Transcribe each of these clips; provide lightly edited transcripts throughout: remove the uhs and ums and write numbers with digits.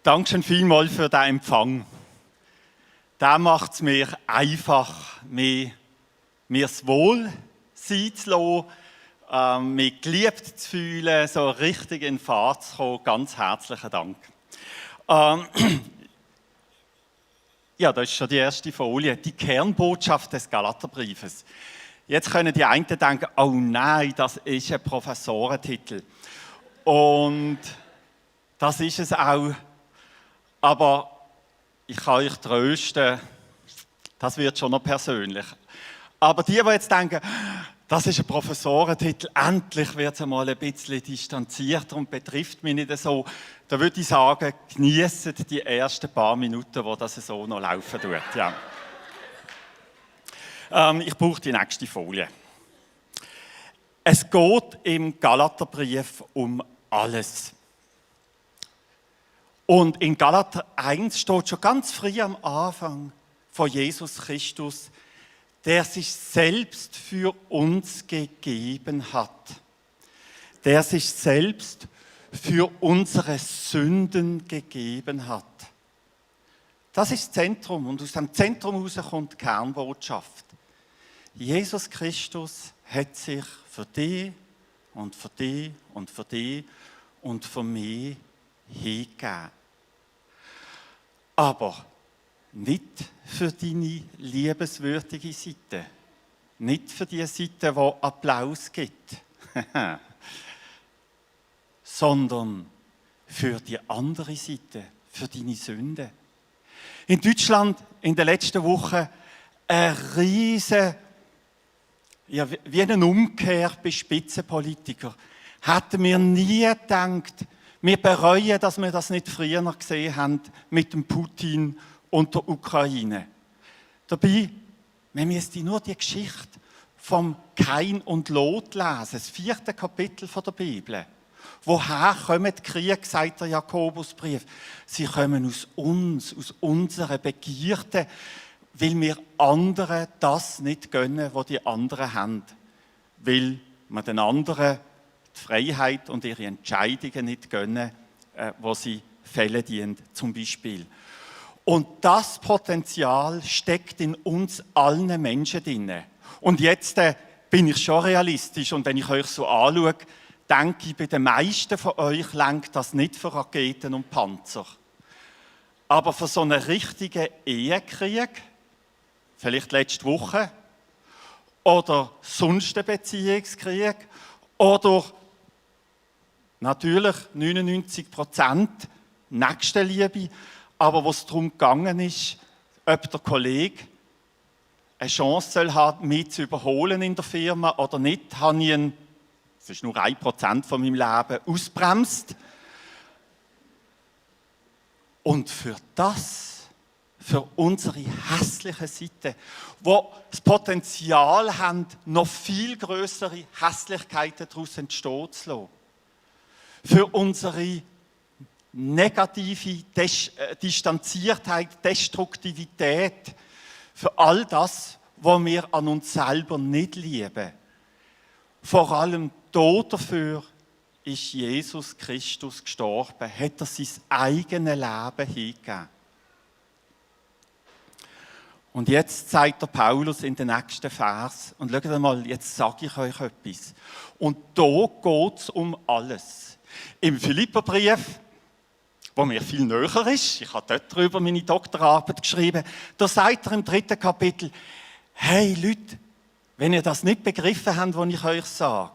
Dankeschön vielmals für den Empfang. Der macht es mir einfach, mir das Wohlsein zu lassen, mich geliebt zu fühlen, so richtig in Fahrt zu kommen. Ganz herzlichen Dank. Ja, das ist schon die erste Folie, die Kernbotschaft des Galaterbriefes. Jetzt können die einen denken, oh nein, das ist ein Professorentitel. Und das ist es auch. Aber ich kann euch trösten, das wird schon noch persönlich. Aber die jetzt denken, das ist ein Professorentitel, endlich wird es einmal ein bisschen distanzierter und betrifft mich nicht so, da würde ich sagen, geniessen die ersten paar Minuten, wo das so noch laufen tut. Ja. Ich brauche die nächste Folie. Es geht im Galaterbrief um alles. Und in Galater 1 steht schon ganz früh am Anfang von Jesus Christus, der sich selbst für uns gegeben hat. Der sich selbst für unsere Sünden gegeben hat. Das ist das Zentrum und aus dem Zentrum heraus kommt die Kernbotschaft. Jesus Christus hat sich für dich und für dich und für dich und für mich hingegeben. Aber nicht für deine liebenswürdige Seite. Nicht für die Seite, die Applaus gibt. Sondern für die andere Seite, für deine Sünde. In Deutschland in den letzten Wochen eine riesige, ja, wie eine Umkehr bei Spitzenpolitikern. Hätten wir nie gedacht, wir bereuen, dass wir das nicht früher gesehen haben mit dem Putin und der Ukraine. Dabei, wir müssten nur die Geschichte vom Kain und Lot lesen, das 4. Kapitel der Bibel. Woher kommen die Kriege, sagt der Jakobusbrief? Sie kommen aus uns, aus unserer Begierde, weil wir anderen das nicht gönnen, was die anderen haben. Weil wir den anderen die Freiheit und ihre Entscheidungen nicht gönnen, wo sie fällen dienen, zum Beispiel. Und das Potenzial steckt in uns allen Menschen drin. Und jetzt bin ich schon realistisch und wenn ich euch so anschaue, denke ich, bei den meisten von euch reicht das nicht für Raketen und Panzer. Aber für so einen richtigen Ehekrieg, vielleicht letzte Woche, oder sonst einen Beziehungskrieg, oder natürlich 99% Nächstenliebe, aber wo es darum gegangen ist, ob der Kollege eine Chance soll haben, mich zu überholen in der Firma oder nicht, habe ich ihn, das ist nur 1% von meinem Leben, ausbremst. Und für das, für unsere hässliche Seite, wo das Potenzial haben, noch viel größere Hässlichkeiten daraus entstehen zu lassen, für unsere negative Distanziertheit, Destruktivität, für all das, was wir an uns selber nicht lieben. Vor allem dafür ist Jesus Christus gestorben, hat er sein eigenes Leben hingegeben. Und jetzt sagt der Paulus in den nächsten Vers, und schaut mal, jetzt sage ich euch etwas. Und da geht es um alles. Im Philipperbrief, wo mir viel näher ist, ich habe dort darüber meine Doktorarbeit geschrieben, da sagt er im 3. Kapitel, hey Leute, wenn ihr das nicht begriffen habt, was ich euch sage,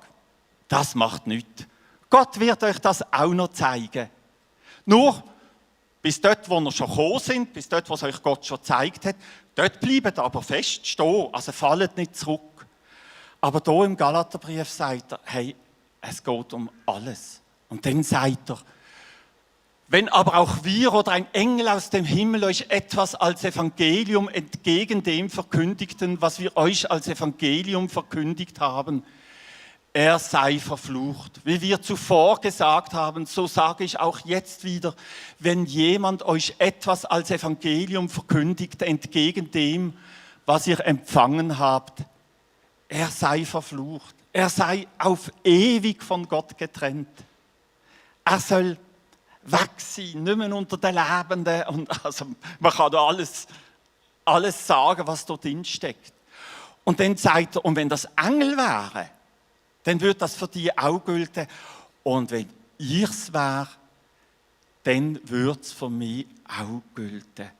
das macht nichts. Gott wird euch das auch noch zeigen. Nur bis dort, wo ihr schon gekommen sind, bis dort, was euch Gott schon gezeigt hat, dort bleibt aber fest stehen, also fallt nicht zurück. Aber hier im Galaterbrief sagt er, hey, es geht um alles. Und dann sagt er, wenn aber auch wir oder ein Engel aus dem Himmel euch etwas als Evangelium entgegen dem verkündigten, was wir euch als Evangelium verkündigt haben, er sei verflucht. Wie wir zuvor gesagt haben, so sage ich auch jetzt wieder, wenn jemand euch etwas als Evangelium verkündigt, entgegen dem, was ihr empfangen habt, er sei verflucht. Er sei auf ewig von Gott getrennt. Er soll weg sein, nicht mehr unter den Lebenden. Und also, man kann da alles sagen, was dort drin steckt. Und dann sagt er, und wenn das Engel wären, dann würde das für die auch gelten. Und wenn ich es wäre, dann würde es für mich auch gelten.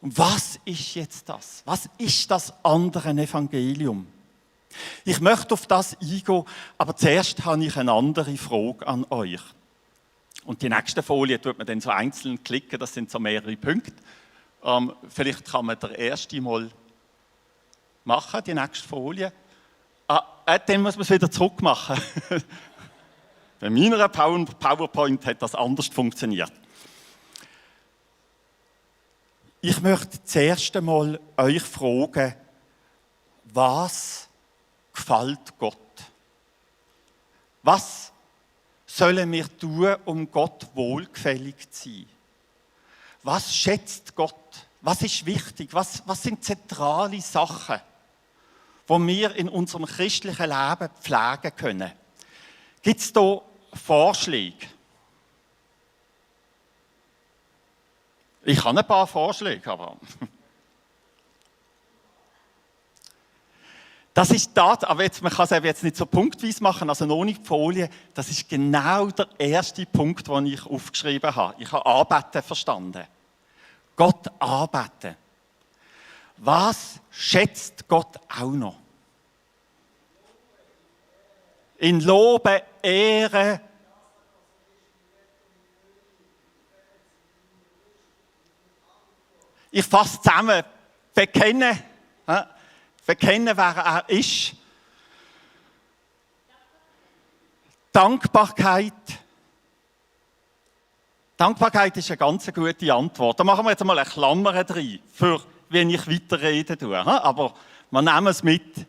Und was ist jetzt das? Was ist das andere Evangelium? Ich möchte auf das eingehen, aber zuerst habe ich eine andere Frage an euch. Und die nächste Folie tut man dann so einzeln klicken, das sind so mehrere Punkte. Vielleicht kann man der erste mal machen, die nächste Folie. Dann muss man es wieder zurück machen. Bei meiner PowerPoint hat das anders funktioniert. Ich möchte zuerst einmal euch fragen, was gefällt Gott? Was sollen wir tun, um Gott wohlgefällig zu sein? Was schätzt Gott? Was ist wichtig? Was sind zentrale Sachen, die wir in unserem christlichen Leben pflegen können? Gibt es da Vorschläge? Ich habe ein paar Vorschläge, aber das ist das, aber jetzt, man kann es jetzt nicht so punktweise machen, also noch nicht die Folie. Das ist genau der erste Punkt, den ich aufgeschrieben habe. Ich habe Anbeten verstanden. Gott anbeten. Was schätzt Gott auch noch? In Loben, Ehre. Ich fasse zusammen. Bekennen, wer er ist. Dankbarkeit. Dankbarkeit ist eine ganz gute Antwort. Da machen wir jetzt mal eine Klammer rein, für wenn ich weiterreden tue. Aber wir nehmen es mit.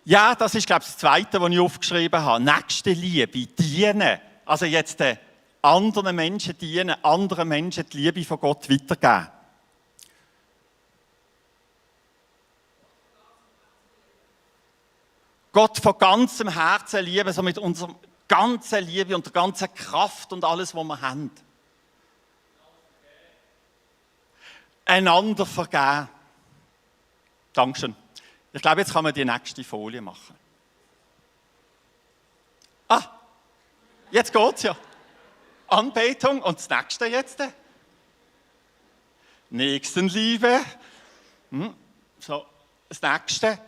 Ja, das ist, glaube ich, das Zweite, was ich aufgeschrieben habe. Nächstenliebe, dienen. Also jetzt anderen Menschen dienen, anderen Menschen die Liebe von Gott weitergeben. Gott von ganzem Herzen lieben, so mit unserer ganzen Liebe und der ganzen Kraft und alles, was wir haben. Einander vergeben. Dankeschön. Ich glaube, jetzt kann man die nächste Folie machen. Jetzt geht's ja. Anbetung und das nächste jetzt. Nächstenliebe. So, das nächste.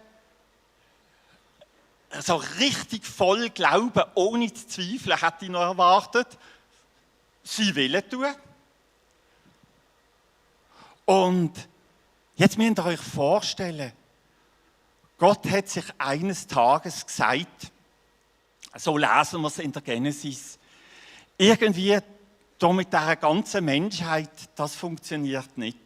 So richtig voll Glauben, ohne zu zweifeln, hätte ich noch erwartet. Sie wollen tun. Und jetzt müsst ihr euch vorstellen, Gott hat sich eines Tages gesagt, so lesen wir es in der Genesis, irgendwie da mit dieser ganzen Menschheit, das funktioniert nicht.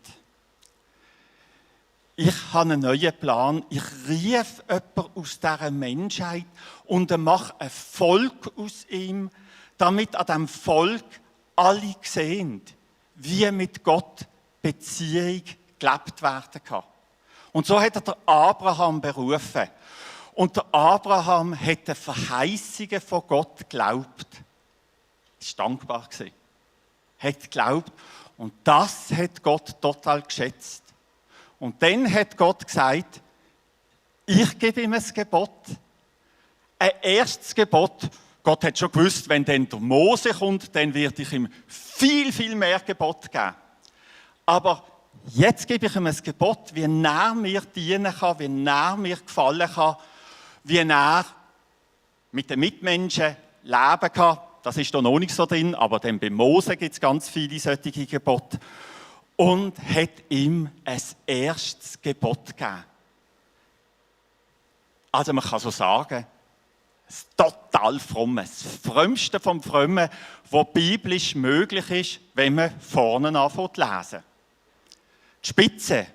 Ich habe einen neuen Plan. Ich rief jemanden aus dieser Menschheit und mache ein Volk aus ihm, damit an diesem Volk alle sehen, wie mit Gott Beziehung gelebt werden kann. Und so hat er den Abraham berufen. Und der Abraham hat den Verheißungen von Gott geglaubt. Er war dankbar. Hat geglaubt. Und das hat Gott total geschätzt. Und dann hat Gott gesagt, ich gebe ihm ein Gebot. Ein erstes Gebot. Gott hat schon gewusst, wenn dann der Mose kommt, dann werde ich ihm viel, viel mehr Gebot geben. Aber jetzt gebe ich ihm ein Gebot, wie er mir dienen kann, wie er mir gefallen kann, wie er mit den Mitmenschen leben kann. Das ist da noch nicht so drin, aber dann bei Mose gibt es ganz viele solche Gebote. Und hat ihm ein erstes Gebot gegeben. Also man kann so sagen, das total Fromme, das Frömmste vom Frommen, was biblisch möglich ist, wenn man vorne anfängt zu lesen. Die Spitze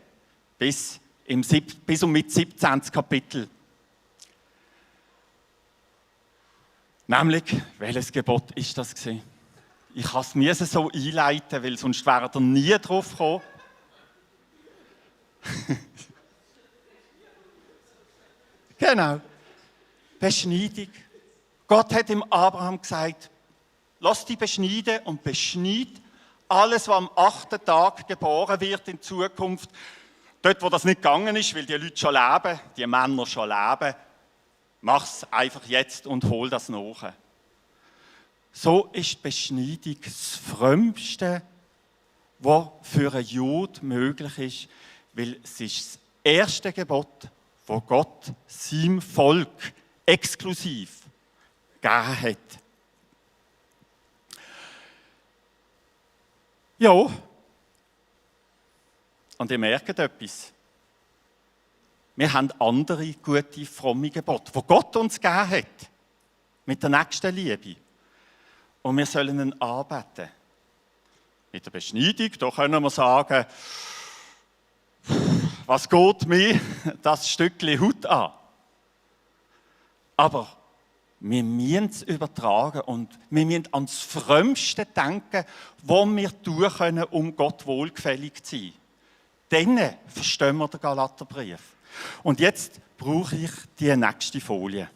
bis und mit 17. Kapitel. Nämlich, welches Gebot ist das gewesen? Ich musste es so einleiten, weil sonst wäre er nie drauf gekommen. Genau. Beschneidung. Gott hat dem Abraham gesagt, lass dich beschneiden und beschneid alles, was am 8. Tag geboren wird in Zukunft. Dort, wo das nicht gegangen ist, weil die Leute schon leben, die Männer schon leben, mach es einfach jetzt und hol das nach. So ist die Beschneidung das Frömmste, was für einen Jude möglich ist, weil es ist das erste Gebot, das Gott seinem Volk exklusiv gegeben hat. Ja, und ihr merkt etwas. Wir haben andere gute, fromme Gebote, die Gott uns gegeben hat, mit der nächsten Liebe. Und wir sollen ihn anbeten. Mit der Beschneidung, da können wir sagen, was geht mir das Stückchen Haut an? Aber wir müssen es übertragen und wir müssen ans Frömmste denken, was wir tun können, um Gott wohlgefällig zu sein. Dann verstehen wir den Galaterbrief. Und jetzt brauche ich die nächste Folie.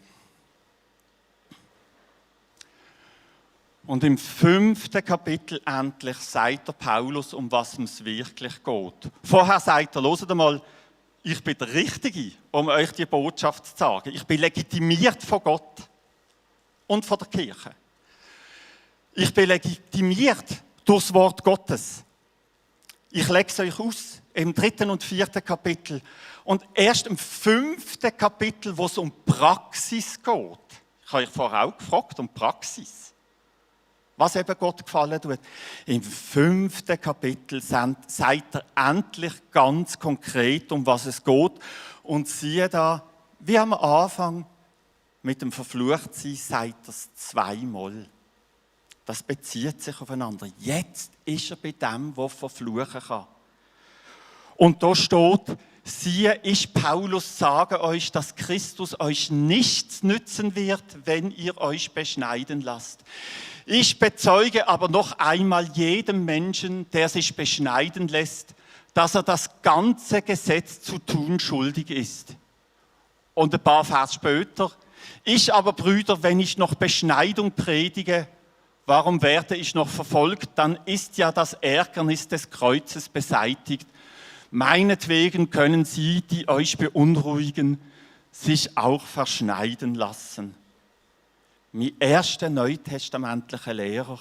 Und im 5. Kapitel endlich sagt der Paulus, um was es wirklich geht. Vorher sagt er, hört mal, ich bin der Richtige, um euch die Botschaft zu sagen. Ich bin legitimiert von Gott und von der Kirche. Ich bin legitimiert durch das Wort Gottes. Ich lege es euch aus im 3. und 4. Kapitel. Und erst im 5. Kapitel, wo es um Praxis geht. Ich habe euch vorher auch gefragt, um Praxis. Was eben Gott gefallen tut. Im 5. Kapitel sagt er endlich ganz konkret, um was es geht. Und siehe da, wie am Anfang mit dem Verfluchtsein sagt er es zweimal. Das bezieht sich aufeinander. Jetzt ist er bei dem, der verfluchen kann. Und da steht, siehe, ich, Paulus, sage euch, dass Christus euch nichts nützen wird, wenn ihr euch beschneiden lasst. Ich bezeuge aber noch einmal jedem Menschen, der sich beschneiden lässt, dass er das ganze Gesetz zu tun schuldig ist. Und ein paar Vers später, ich aber, Brüder, wenn ich noch Beschneidung predige, warum werde ich noch verfolgt? Dann ist ja das Ärgernis des Kreuzes beseitigt. Meinetwegen können sie, die euch beunruhigen, sich auch verschneiden lassen. Mein erster neutestamentlicher Lehrer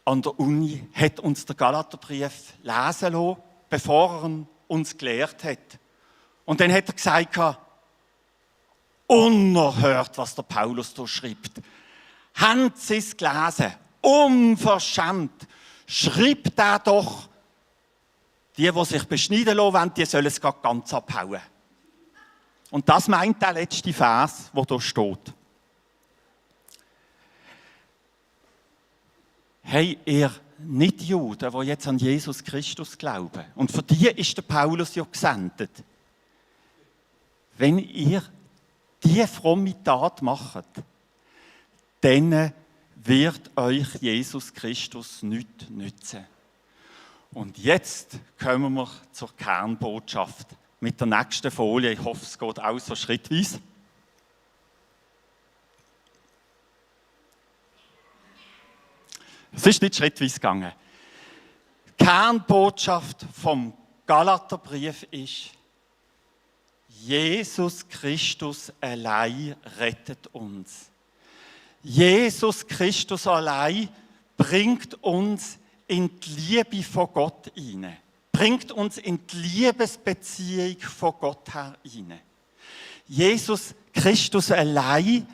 an der Uni hat uns den Galaterbrief lesen lassen, bevor er uns gelehrt hat. Und dann hat er gesagt, unerhört, was der Paulus da schreibt. Haben Sie es gelesen? Unverschämt. Schreibt er doch, die sich beschneiden lassen wollen, die sollen es ganz abhauen. Und das meint der letzte Vers, der hier steht. Hey, ihr Nicht-Juden, die jetzt an Jesus Christus glauben, und für die ist der Paulus ja gesendet. Wenn ihr diese fromme Tat macht, dann wird euch Jesus Christus nichts nützen. Und jetzt kommen wir zur Kernbotschaft mit der nächsten Folie. Ich hoffe, es geht auch so schrittweise. Es ist nicht schrittweise gegangen. Die Kernbotschaft vom Galaterbrief ist, Jesus Christus allein rettet uns. Jesus Christus allein bringt uns in die Liebe von Gott hinein. Bringt uns in die Liebesbeziehung von Gott her hinein. Jesus Christus allein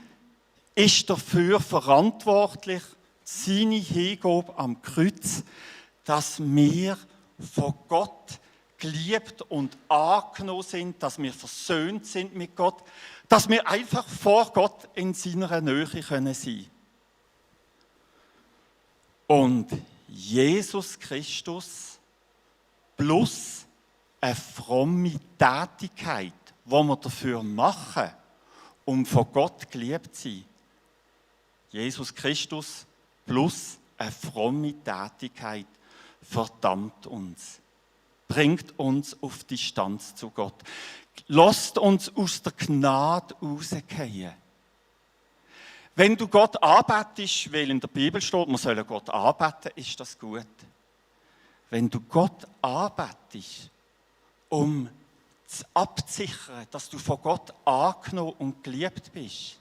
ist dafür verantwortlich, seine Hingabe am Kreuz, dass wir von Gott geliebt und angenommen sind, dass wir versöhnt sind mit Gott, dass wir einfach vor Gott in seiner Nähe können sein. Und Jesus Christus plus eine fromme Tätigkeit, die wir dafür machen, um von Gott geliebt zu sein. Jesus Christus plus eine fromme Tätigkeit verdammt uns, bringt uns auf Distanz zu Gott, lasst uns aus der Gnade rausgehen. Wenn du Gott anbetest, weil in der Bibel steht, man soll Gott anbeten, ist das gut. Wenn du Gott anbetest, um abzusichern, dass du von Gott angenommen und geliebt bist,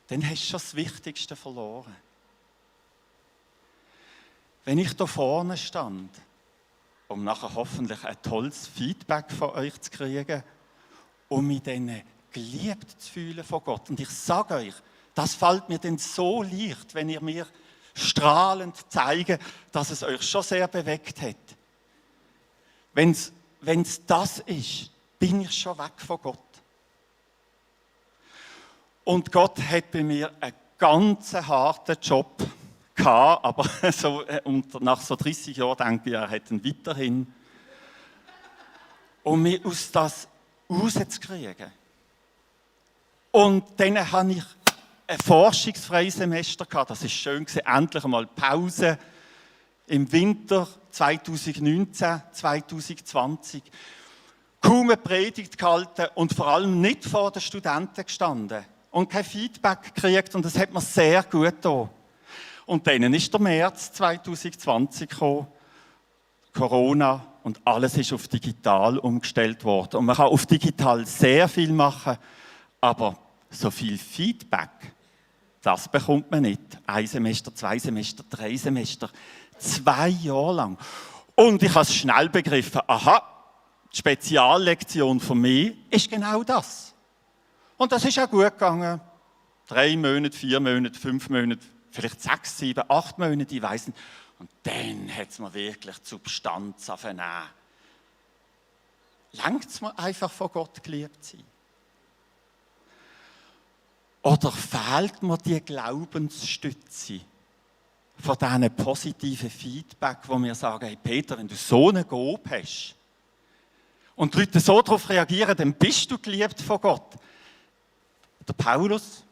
dann hast du schon das Wichtigste verloren. Wenn ich da vorne stand, um nachher hoffentlich ein tolles Feedback von euch zu kriegen, um mich dann geliebt zu fühlen von Gott, und ich sage euch, das fällt mir dann so leicht, wenn ihr mir strahlend zeigt, dass es euch schon sehr bewegt hat. Wenn es das ist, bin ich schon weg von Gott. Und Gott hat bei mir einen ganz harten Job gehabt, aber nach so 30 Jahren denke ich, er hat ihn weiterhin, um mich aus das rauszukriegen. Und dann habe ich ein forschungsfreies Semester gehabt. Das war schön, endlich einmal Pause im Winter 2019, 2020. Kaum eine Predigt gehalten und vor allem nicht vor den Studenten gestanden und kein Feedback gekriegt, und das hat mir sehr gut getan. Und dann ist der März 2020 gekommen, Corona, und alles ist auf digital umgestellt worden. Und man kann auf digital sehr viel machen, aber so viel Feedback, das bekommt man nicht. 1 Semester, 2 Semester, 3 Semester, 2 Jahre lang. Und ich habe es schnell begriffen, aha, die Speziallektion von mir ist genau das. Und das ist auch gut gegangen. 3 Monate, 4 Monate, 5 Monate, vielleicht 6, 7, 8 Monate, ich weiss nicht. Und dann hat es mir wirklich die Substanz aufgenommen. Langt es mir einfach von Gott geliebt zu sein? Oder fehlt mir die Glaubensstütze von diesen positiven Feedback, wo wir sagen, hey Peter, wenn du so eine Gabe hast und die Leute so darauf reagieren, dann bist du geliebt von Gott. Der Paulus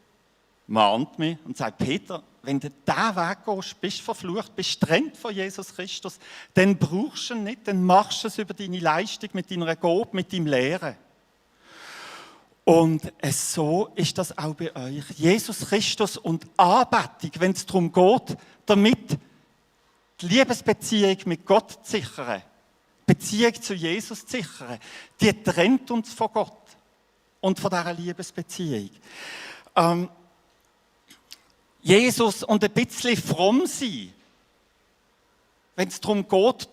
mahnt mich und sagt, Peter, wenn du diesen Weg gehst, bist du verflucht, bist getrennt von Jesus Christus, dann brauchst du ihn nicht, dann machst du es über deine Leistung, mit deiner Gabe, mit deinem Lehren. Und so ist das auch bei euch. Jesus Christus und Anbetung, wenn es darum geht, damit die Liebesbeziehung mit Gott zu sichern, Beziehung zu Jesus zu sichern, die trennt uns von Gott und von dieser Liebesbeziehung. Jesus und ein bisschen fromm sein, wenn es darum geht,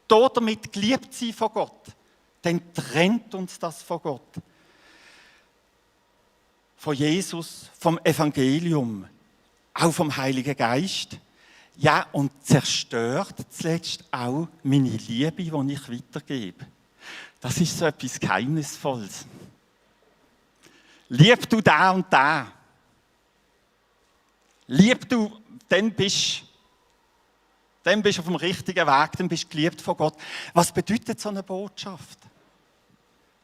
damit geliebt zu sein von Gott, dann trennt uns das von Gott. Von Jesus, vom Evangelium, auch vom Heiligen Geist. Ja, und zerstört zuletzt auch meine Liebe, die ich weitergebe. Das ist so etwas Geheimnisvolles. Lieb du da und da. Lieb du, dann bist du auf dem richtigen Weg, dann bist du geliebt von Gott. Was bedeutet so eine Botschaft?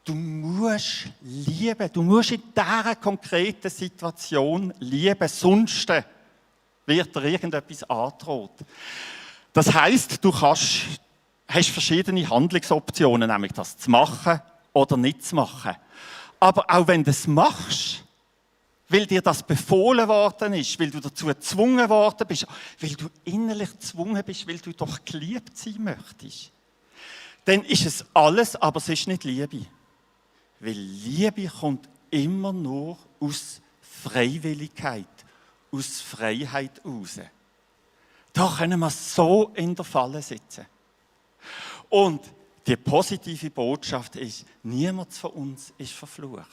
Du musst lieben, du musst in dieser konkreten Situation lieben, sonst wird dir irgendetwas angedroht. Das heisst, du hast verschiedene Handlungsoptionen, nämlich das zu machen oder nicht zu machen. Aber auch wenn du es machst, weil dir das befohlen worden ist, weil du dazu gezwungen worden bist, weil du innerlich gezwungen bist, weil du doch geliebt sein möchtest, dann ist es alles, aber es ist nicht Liebe. Weil Liebe kommt immer nur aus Freiwilligkeit, aus Freiheit raus. Da können wir so in der Falle sitzen. Und die positive Botschaft ist, niemand von uns ist verflucht.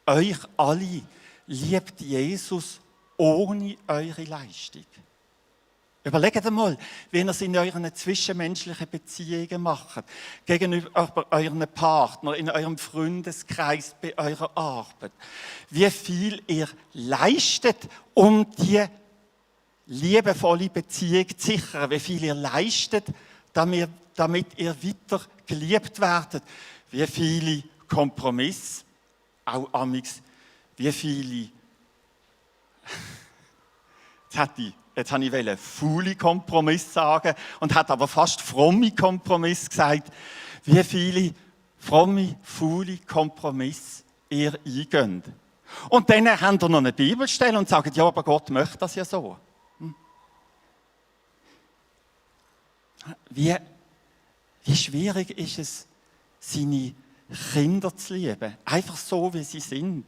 Euch alle liebt Jesus ohne eure Leistung. Überlegt einmal, wie ihr es in euren zwischenmenschlichen Beziehungen macht, gegenüber euren Partner, in eurem Freundeskreis, bei eurer Arbeit. Wie viel ihr leistet, um die liebevolle Beziehung zu sichern. Wie viel ihr leistet, damit ihr weiter geliebt werdet. Wie viele Kompromisse, auch amix, wie viele... Jetzt habe ich faule Kompromiss sagen und hat aber fast fromme Kompromiss gesagt. Wie viele fromme, faule Kompromisse ihr eingeht. Und dann haben wir noch eine Bibelstelle und sagen, ja, aber Gott möchte das ja so. Wie schwierig ist es, seine Kinder zu lieben, einfach so, wie sie sind.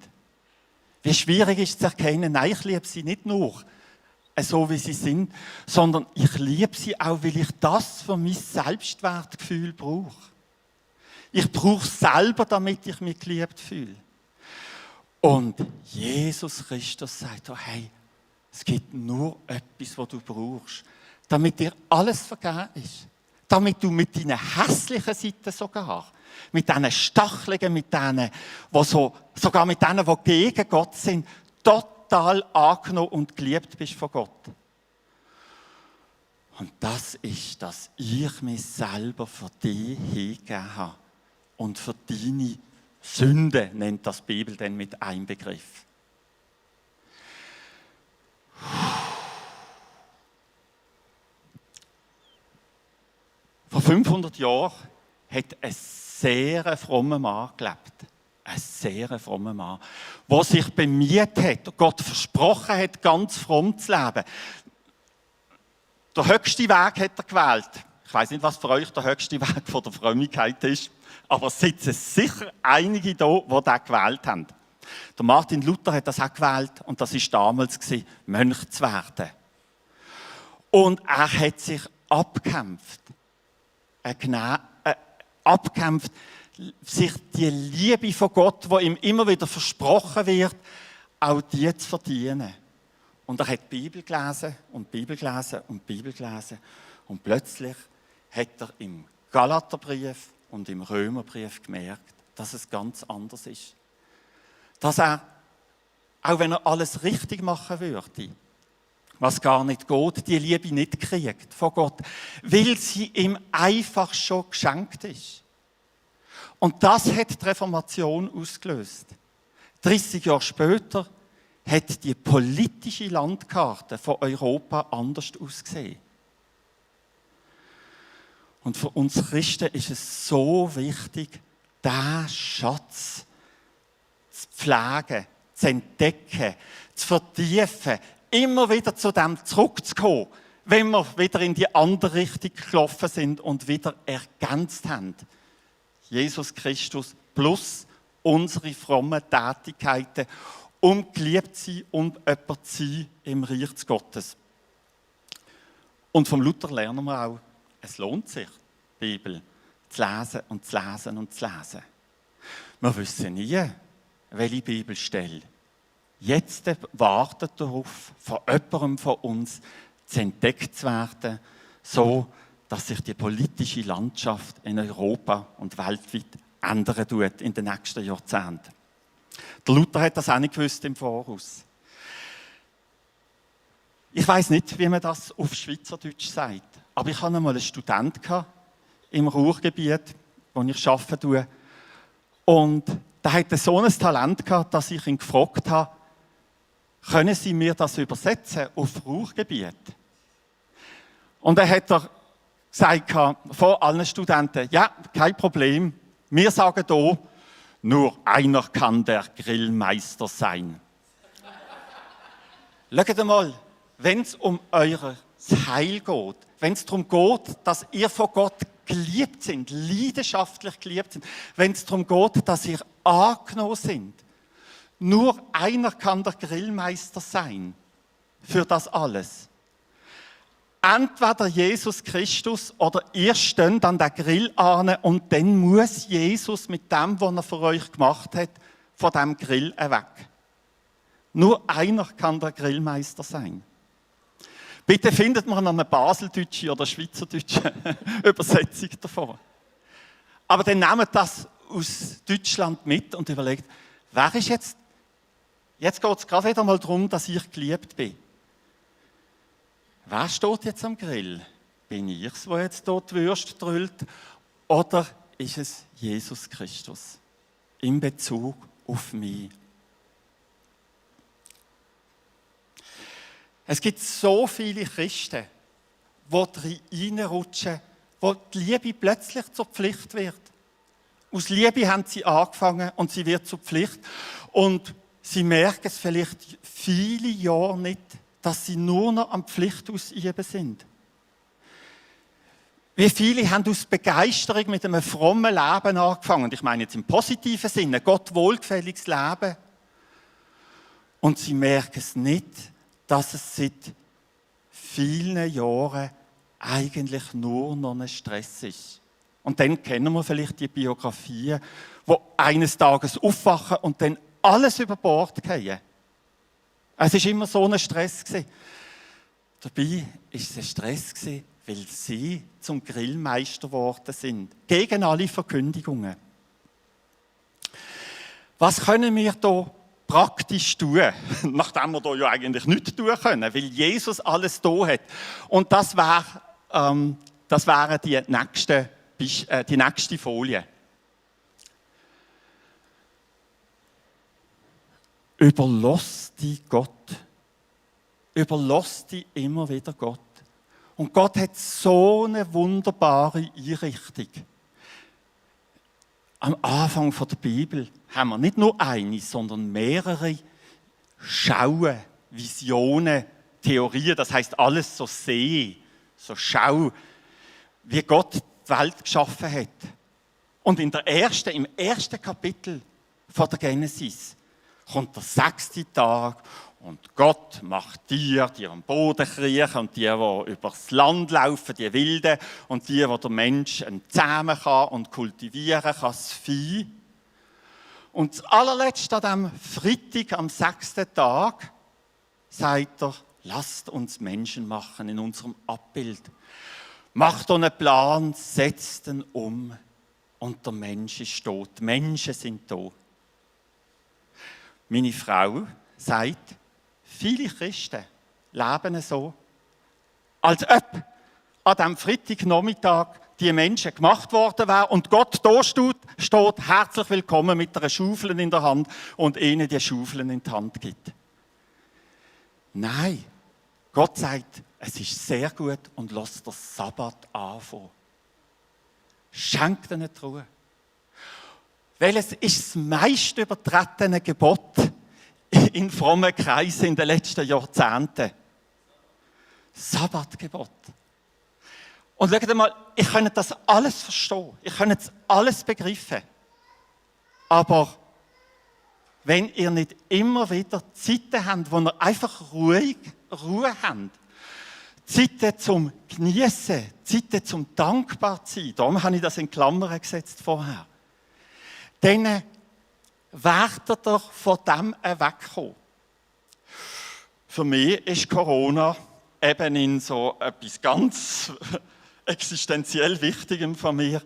Wie schwierig ist es zu erkennen, nein, ich liebe sie nicht nur so, wie sie sind, sondern ich liebe sie auch, weil ich das für mein Selbstwertgefühl brauche. Ich brauche es selber, damit ich mich geliebt fühle. Und Jesus Christus sagt, oh, hey, es gibt nur etwas, was du brauchst, damit dir alles vergeben ist. Damit du mit deinen hässlichen Seiten sogar, mit diesen Stacheligen, mit denen, sogar mit denen, die gegen Gott sind, total angenommen und geliebt bist von Gott. Und das ist, dass ich mich selber für dich hingegeben habe. Und für deine Sünde nennt das die Bibel dann mit einem Begriff. Vor 500 Jahren hat ein sehr frommer Mann gelebt. Ein sehr frommer Mann, der sich bemüht hat und Gott versprochen hat, ganz fromm zu leben. Der höchste Weg hat er gewählt. Ich weiß nicht, was für euch der höchste Weg von der Frömmigkeit ist, aber es sitzen sicher einige da, die das gewählt haben. Der Martin Luther hat das auch gewählt und das war damals, Mönch zu werden. Und er hat sich abgekämpft. Abkämpft, sich die Liebe von Gott, die ihm immer wieder versprochen wird, auch die zu verdienen. Und er hat die Bibel gelesen und Bibel gelesen und Bibel gelesen. Und plötzlich hat er im Galaterbrief und im Römerbrief gemerkt, dass es ganz anders ist. Dass er, auch wenn er alles richtig machen würde, was gar nicht geht, die Liebe nicht kriegt von Gott, weil sie ihm einfach schon geschenkt ist. Und das hat die Reformation ausgelöst. 30 Jahre später hat die politische Landkarte von Europa anders ausgesehen. Und für uns Christen ist es so wichtig, diesen Schatz zu pflegen, zu entdecken, zu vertiefen, immer wieder zu dem zurückzukommen, wenn wir wieder in die andere Richtung gelaufen sind und wieder ergänzt haben. Jesus Christus plus unsere frommen Tätigkeiten, um geliebt zu sein und jemand zu sein im Reich Gottes. Und vom Luther lernen wir auch, es lohnt sich, die Bibel zu lesen und zu lesen und zu lesen. Wir wissen nie, welche Bibelstelle jetzt wartet darauf, von jemandem von uns zu entdeckt zu werden, so dass sich die politische Landschaft in Europa und weltweit ändern tut in den nächsten Jahrzehnten. Der Luther hat das auch nicht gewusst im Voraus. Ich weiß nicht, wie man das auf Schweizerdeutsch sagt, aber ich hatte einmal einen Studenten im Ruhrgebiet, wo ich arbeite, und der hatte so ein Talent gehabt, dass ich ihn gefragt habe, können Sie mir das übersetzen auf Ruhrgebiet? Und dann hat er gesagt vor allen Studenten, ja, kein Problem, wir sagen hier, nur einer kann der Grillmeister sein. Schaut mal, wenn es um euer Heil geht, wenn es darum geht, dass ihr von Gott geliebt sind, leidenschaftlich geliebt sind, wenn es darum geht, dass ihr angenommen sind, nur einer kann der Grillmeister sein für das alles. Entweder Jesus Christus oder ihr steht an der Grill an und dann muss Jesus mit dem, was er für euch gemacht hat, von dem Grill weg. Nur einer kann der Grillmeister sein. Bitte findet man eine baseldeutsche oder schweizerdeutsche Übersetzung davon. Aber dann nehmt das aus Deutschland mit und überlegt, wer ist jetzt geht es gerade wieder mal darum, dass ich geliebt bin. Wer steht jetzt am Grill? Bin ich es, der jetzt dort die Würste drüllt? Oder ist es Jesus Christus in Bezug auf mich? Es gibt so viele Christen, die reinrutschen, wo die Liebe plötzlich zur Pflicht wird. Aus Liebe haben sie angefangen und sie wird zur Pflicht. Und sie merken es vielleicht viele Jahre nicht, dass sie nur noch am Pflicht ausüben sind. Wie viele haben aus Begeisterung mit einem frommen Leben angefangen? Und ich meine jetzt im positiven Sinne, Gott wohlgefälliges Leben. Und sie merken es nicht, dass es seit vielen Jahren eigentlich nur noch ein Stress ist. Und dann kennen wir vielleicht die Biografien, wo eines Tages aufwachen und dann alles über Bord fallen. Es war immer so ein Stress. Dabei war es ein Stress, weil sie zum Grillmeister geworden sind. Gegen alle Verkündigungen. Was können wir hier praktisch tun, nachdem wir hier ja eigentlich nichts tun können, weil Jesus alles da hat? Und das wäre die nächste Folie. Überlass dich Gott. Überlass dich immer wieder Gott. Und Gott hat so eine wunderbare Einrichtung. Am Anfang der Bibel haben wir nicht nur eine, sondern mehrere Schauen, Visionen, Theorien. Das heißt alles so sehen, so schau, wie Gott die Welt geschaffen hat. Und im ersten Kapitel von der Genesis kommt der 6. Tag und Gott macht Tiere, die am Boden kriechen und die übers Land laufen, die Wilden und die der Mensch zähmen kann und kultivieren kann, das Vieh. Und das allerletzte an diesem Freitag, am 6. Tag, sagt er, lasst uns Menschen machen in unserem Abbild. Macht einen Plan, setzt ihn um und der Mensch ist tot. Die Menschen sind tot. Meine Frau sagt, viele Christen leben so, als ob an diesem Freitagnachmittag die Menschen gemacht worden wären und Gott da steht, herzlich willkommen mit einer Schaufel in der Hand und ihnen die Schaufel in die Hand gibt. Nein, Gott sagt, es ist sehr gut und lasst den Sabbat anfangen. Schenkt ihnen die Ruhe. Weil es ist das meist übertretene Gebot in frommen Kreisen in den letzten Jahrzehnten. Sabbatgebot. Und schaut mal, ich kann das alles verstehen. Ich kann das alles begreifen. Aber wenn ihr nicht immer wieder Zeiten habt, wo ihr einfach Ruhe habt, Zeiten zum Genießen, Zeiten zum dankbar sein, darum habe ich das in Klammern gesetzt vorher, dann werdet ihr von dem wegkommen. Für mich ist Corona eben in so etwas ganz existenziell Wichtigem von mir,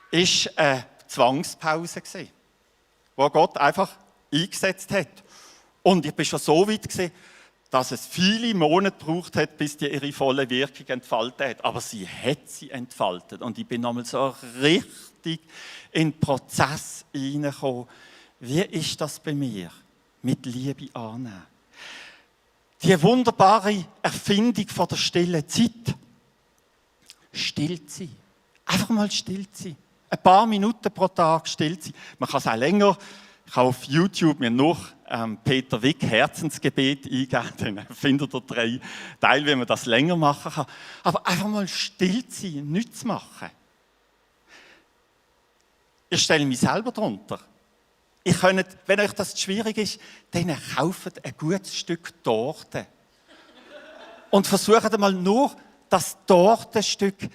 ist eine Zwangspause gewesen, wo Gott einfach eingesetzt hat. Und ich bin schon so weit gewesen, dass es viele Monate gebraucht hat, bis die ihre volle Wirkung entfaltet hat. Aber sie hat sie entfaltet. Und ich bin nochmal so richtig in den Prozess hineingekommen. Wie ist das bei mir? Mit Liebe annehmen. Die wunderbare Erfindung von der stillen Zeit. Still sein. Einfach mal still sein. Ein paar Minuten pro Tag still sein. Man kann es auch länger. Ich habe auf YouTube mir noch Peter Wick Herzensgebet eingeben. Dann findet ihr 3 Teile, wie man das länger machen kann. Aber einfach mal still sein, nichts machen. Ich stelle mich selber darunter. Ihr könnt, wenn euch das schwierig ist, dann kauft ein gutes Stück Torte. Und versucht einmal nur, das Tortenstück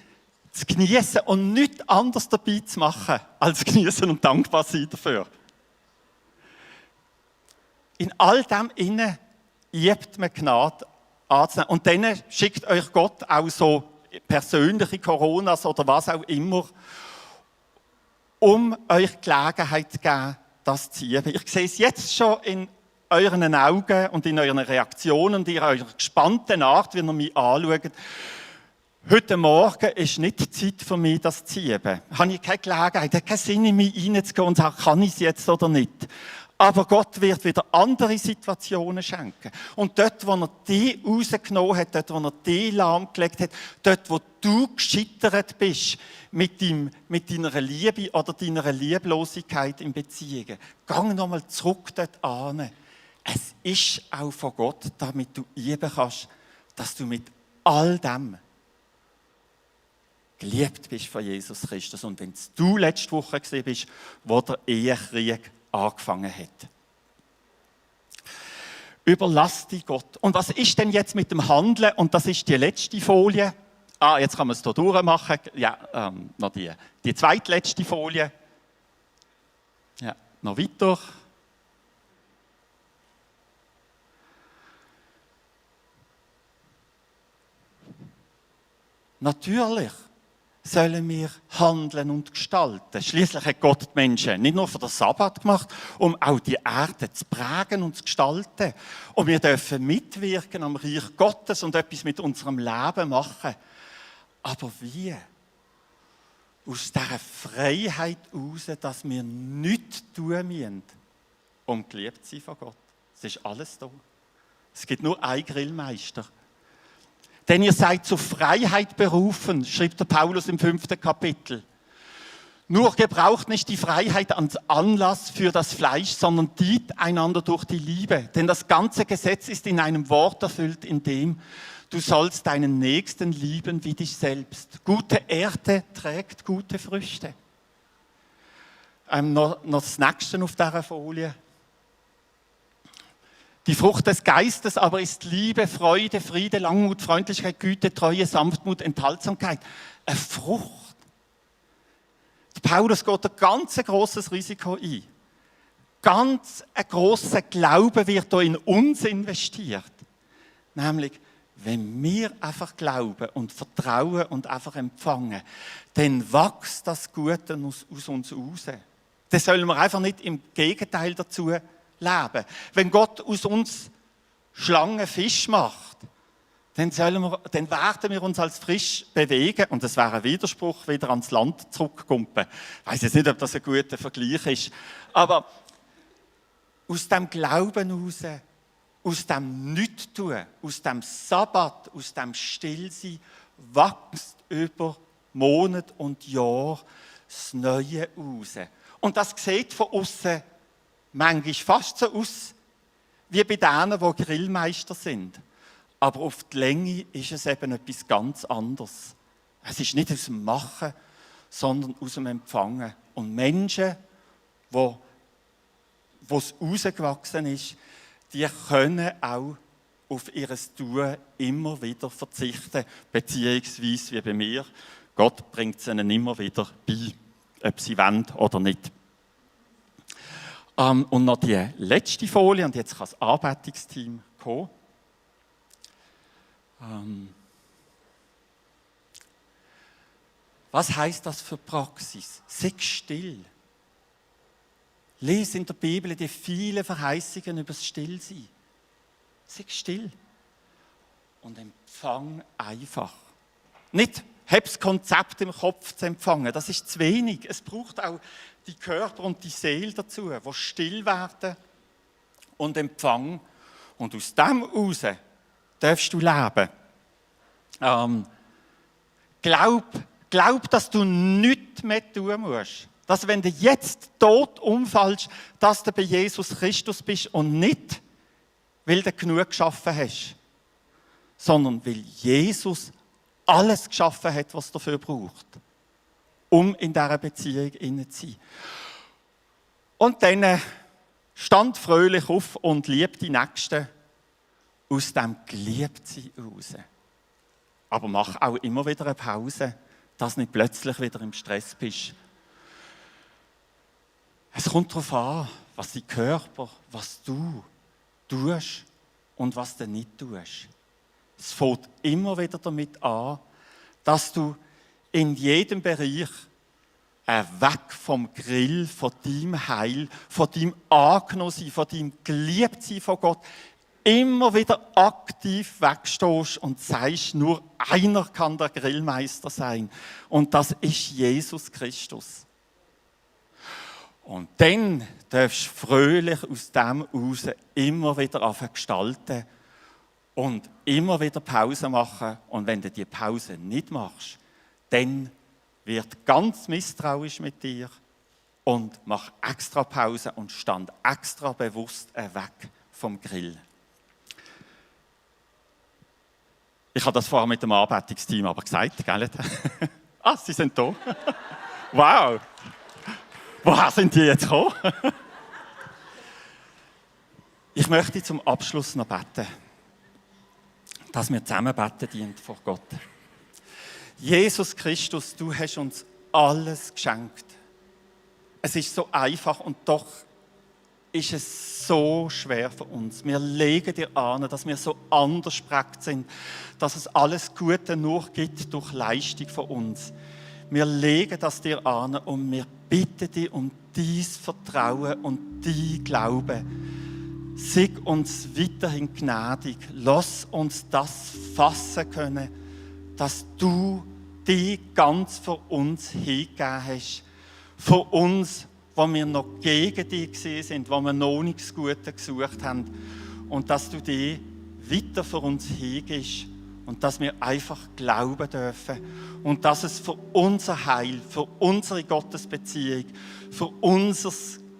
zu genießen und nichts anderes dabei zu machen, als genießen und dankbar sein dafür. In all dem innen übt man Gnade anzunehmen. Und dann schickt euch Gott auch so persönliche Coronas oder was auch immer, um euch Gelegenheit zu geben, das zu üben. Ich sehe es jetzt schon in euren Augen und in euren Reaktionen und in eurer gespannten Art, wie ihr mich anschaut. Heute Morgen ist nicht die Zeit für mich, das zu üben. Habe ich keine Gelegenheit, habe keinen Sinn, in mich reinzugehen und sagen, kann ich es jetzt oder nicht. Aber Gott wird wieder andere Situationen schenken. Und dort, wo er dich rausgenommen hat, dort, wo er dich lahmgelegt hat, dort, wo du gescheitert bist mit deiner Liebe oder deiner Lieblosigkeit in Beziehungen, geh nochmal zurück dort an. es ist auch von Gott, damit du üben kannst, dass du mit all dem geliebt bist von Jesus Christus. Und wenn du letzte Woche gesehen bist, wo der Ehekrieg angefangen hat. Überlass dich Gott. Und was ist denn jetzt mit dem Handeln? Und das ist die letzte Folie. Jetzt kann man es hier durchmachen. Ja, noch die zweitletzte Folie. Ja, noch weiter. Natürlich sollen wir handeln und gestalten. Schließlich hat Gott die Menschen nicht nur für den Sabbat gemacht, um auch die Erde zu prägen und zu gestalten. Und wir dürfen mitwirken am Reich Gottes und etwas mit unserem Leben machen. Aber wie? Aus dieser Freiheit heraus, dass wir nichts tun müssen, um geliebt zu sein von Gott. Es ist alles da. Es gibt nur einen Grillmeister. Denn ihr seid zur Freiheit berufen, schreibt der Paulus im 5. Kapitel. Nur gebraucht nicht die Freiheit als Anlass für das Fleisch, sondern dient einander durch die Liebe. Denn das ganze Gesetz ist in einem Wort erfüllt, in dem du sollst deinen Nächsten lieben wie dich selbst. Gute Erde trägt gute Früchte. Noch das Nächste auf dieser Folie. Die Frucht des Geistes aber ist Liebe, Freude, Friede, Langmut, Freundlichkeit, Güte, Treue, Sanftmut, Enthaltsamkeit. Eine Frucht. Der Paulus geht ein ganz grosses Risiko ein. Ganz ein grosser Glaube wird hier in uns investiert. Nämlich, wenn wir einfach glauben und vertrauen und einfach empfangen, dann wächst das Gute aus uns raus. Dann sollen wir einfach nicht im Gegenteil dazu leben. Wenn Gott aus uns Schlangen Fisch macht, dann werden wir uns als Fisch bewegen und das wäre ein Widerspruch, wieder ans Land zurückkumpen. Ich weiss jetzt nicht, ob das ein guter Vergleich ist, aber aus dem Glauben heraus, aus dem Nichtstun, aus dem Sabbat, aus dem Stillsein, wächst über Monate und Jahre das Neue raus. Und das sieht von außen manchmal fast so aus, wie bei denen, die Grillmeister sind. Aber auf die Länge ist es eben etwas ganz anderes. Es ist nicht aus dem Machen, sondern aus dem Empfangen. Und Menschen, wo es rausgewachsen ist, die können auch auf ihr Tun immer wieder verzichten, beziehungsweise wie bei mir, Gott bringt es ihnen immer wieder bei, ob sie wollen oder nicht. Und noch die letzte Folie, und jetzt kann das Anbetungsteam kommen. Was heisst das für Praxis? Sei still. Lies in der Bibel die vielen Verheißungen über das Stillsein. Sei still. Und empfang einfach. Nicht, hab das Konzept im Kopf zu empfangen. Das ist zu wenig. Es braucht auch die Körper und die Seele dazu, die still werden und empfangen. Und aus dem heraus darfst du leben. Glaub, dass du nichts mehr tun musst. Dass, wenn du jetzt tot umfällst, dass du bei Jesus Christus bist und nicht, weil du genug geschaffen hast, sondern weil Jesus alles geschaffen hat, was dafür braucht, um in dieser Beziehung inne zu sein. Und dann stand fröhlich auf und lieb die Nächsten aus dem Geliebtsein raus. Aber mach auch immer wieder eine Pause, dass du nicht plötzlich wieder im Stress bist. Es kommt darauf an, was dein Körper, was du tust und was du nicht tust. Es fängt immer wieder damit an, dass du in jedem Bereich weg vom Grill, von deinem Heil, von deinem Angenommensein, von deinem Geliebtsein von Gott, immer wieder aktiv wegstehst und sagst, nur einer kann der Grillmeister sein. Und das ist Jesus Christus. Und dann darfst du fröhlich aus dem heraus immer wieder anfangen gestalten und immer wieder Pause machen. Und wenn du die Pause nicht machst, dann wird ganz misstrauisch mit dir und mach extra Pause und stand extra bewusst weg vom Grill. Ich habe das vorher mit dem Anbetungsteam aber gesagt, gell? Ah, sie sind da. Wow! Woher sind die jetzt gekommen? Ich möchte zum Abschluss noch beten, dass wir zusammen beten dienen vor Gott. Jesus Christus, du hast uns alles geschenkt. Es ist so einfach und doch ist es so schwer für uns. Wir legen dir an, dass wir so anders geprägt sind, dass es alles Gute nur gibt durch Leistung von uns. Wir legen das dir an und wir bitten dich um dein Vertrauen und dein Glauben. Sei uns weiterhin gnädig. Lass uns das fassen können, dass du dich ganz für uns hingegeben hast. Für uns, wo wir noch gegen dich sind, wo wir noch nichts Gutes gesucht haben. Und dass du dich weiter für uns hingibst und dass wir einfach glauben dürfen. Und dass es für unser Heil, für unsere Gottesbeziehung, für unser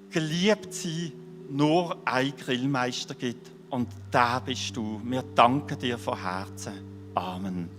Geliebtsein nur einen Grillmeister gibt. Und da bist du. Wir danken dir von Herzen. Amen.